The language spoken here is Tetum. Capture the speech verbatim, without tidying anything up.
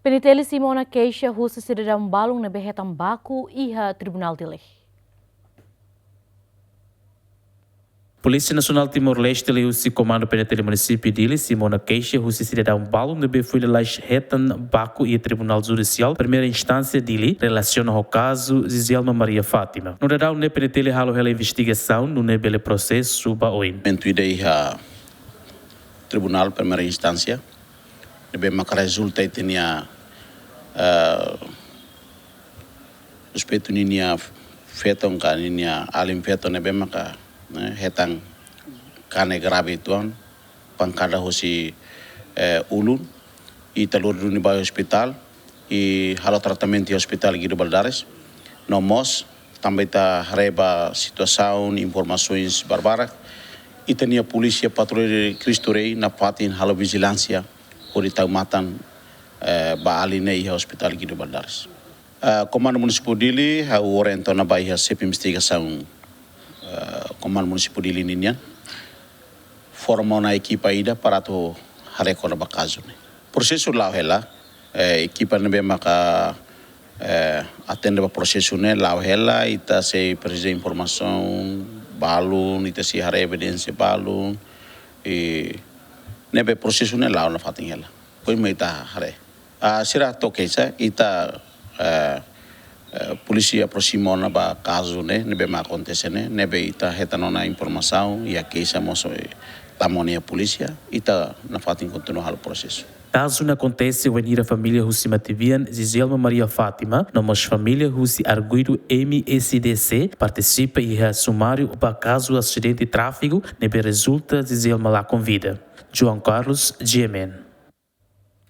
PNTL simu ona keixa husi sidadaun balun ne'ebé hetan baku iha Tribunál Dili. Polísia Nasionál Timor-Leste liuhusi Komandu PNTL Munisípiu Dili simu ona keixa husi sidadaun balun ne'ebé foin lalais hetan baku iha Tribunál Judisiál Primeira Instánsia Dili relasiona ho kazu Zizelma Maria Fátima. No daudaun ne'e PNTL halo hela investigasaun nune'e bele prosesu ba oin. Momentu ida iha Tribunál Primeira Instánsia ne'ebé maka rezulta ita-nia, eh, suspeitu ninia feton ka ninia alin feton ne'ebé maka, ne'e, hetan kanek grave uitoan, pankada husi, eh, ulun, ita lori duni ba ospitál, i halo tratamentu iha Ospitál Guido Valadares. No mós tanba ita haree ba situasaun, informasoens barbarak, ita-nia Polísia Patrulla Cristo Rei nafatin halo vijilánsia hodi tau matan, eh, ba alin ne'e iha Ospitál Guido Valadares. Eh, Komandu Munisípiu Dili, ha'u orienta ona ba iha xefe investigasaun, eh, Komandu Munisípiu Dili ninian, forma ona ekipa ida para atu haree kona-ba kazu ne'e. Prosesu la'o hela, eh, ekipa ne'ebé maka, eh, atende ba prosesu ne'e la'o hela, ita sei presiza informasaun balun, ita sei haree evidénsia balun, i ne'ebé prosesu ne'e la'o nafatin hela. Depois mak ita haree. Ah, sira to'o keixa, ita, eh, eh, polísia aprosima ona ba kazu ne'e, ne'ebé mak akontese ne'e, ne'ebé ita hetan ona informasaun, iha keixa mós, eh, tama ona iha polísia, ita nafatin kontinua halo prosesu. Kazu ne'e akontese wainhira família husi matebian Zizelma Maria Fátima, no mós família husi arguidu M S D C, partisipa iha sumáriu ba kazu asidente tráfigu, ne'ebé rezulta Zizelma lakon vida. João Carlos, G M N.